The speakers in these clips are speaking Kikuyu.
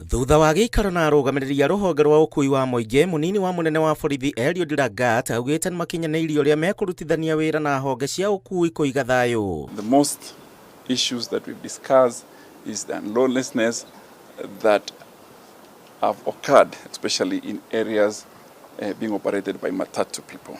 Thutha wa gĩikaro na arũgamĩrĩri a rũhonge rwa ũkui wa mũingĩ, mũnini wa mũnene wa borithi Eliud Lagat augĩte nĩmakinyanĩirie ũrĩa mekũrutithania wĩra na honge cia ũkui kũiga thayũ. The most issues that we've discussed is the lawlessness that have occurred, especially in areas being operated by matatu people.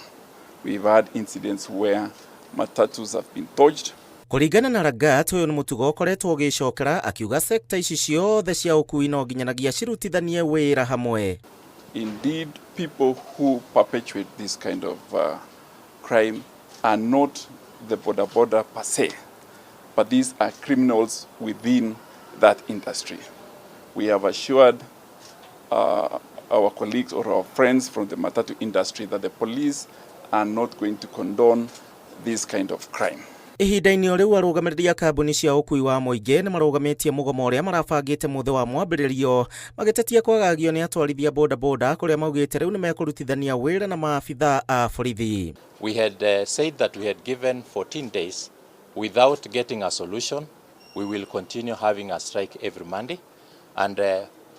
We've had incidents where matatus have been torched. Kũringana na Lagat, ũyũ nĩ mũtugo ũkoretwo ũgĩcokera, akiuga sekta ici ciothe cia ũkui no nginyanagia cirutithanie wĩra hamwe. Indeed, people who perpetuate this kind of crime are not the boda boda per se, but these are criminals within that industry. We have assured our colleagues or our friends from the matatu industry that the police are not going to condone this kind of crime. Ihinda-inĩ o rĩu, arũgamĩrĩri a kambuni cia ũkui wa mũingĩ nĩ marũgamĩtie mũgomo ũrĩa marabangĩte mũthĩ wa mwambĩrĩrio, magĩtetia kwagagio nĩ atwarithia bodaboda, kũrĩa maugĩte rĩu nĩ mekũrutithania wĩra na maabitha a borithi. We had said that we had given 14 days without getting a solution. We will continue having a strike every Monday. And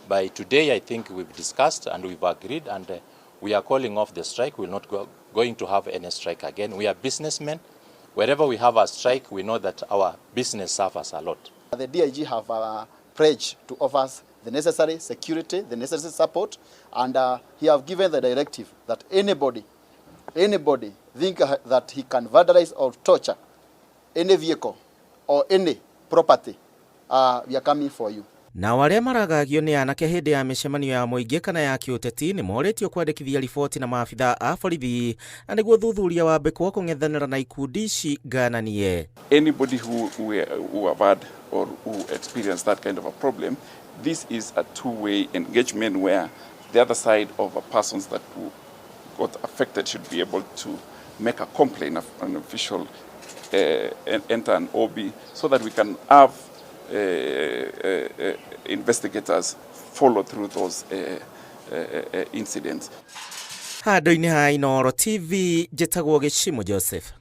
by today, I think we've discussed and we've agreed, and we are calling off the strike. We're not going to have any strike again. We are businessmen. Wherever we have a strike, we know that our business suffers a lot. The DIG have pledged to offer us the necessary security, the necessary support, and he have given the directive that anybody think that he can vandalize or torture any vehicle or any property, we are coming for you. Nao arĩa maragagio nĩ anake hĩndĩ ya mĩcemanio ya mũingĩ kana ya kĩũteti nĩ morĩtio kwandĩkithia riboti na maabitha a borithi, na nĩguo thuthuria wambĩkwo kũng'ethanĩra na ikundi ici ngananie. Anybody who have had or who experienced that kind of a problem, this is a two-way engagement where the other side of a persons that who got affected should be able to make a complaint of an official, enter an OB, so that we can have investigators follow through those incidents. Handũ-inĩ ha Inooro TV, njĩtagwo Gĩcimo Joseph.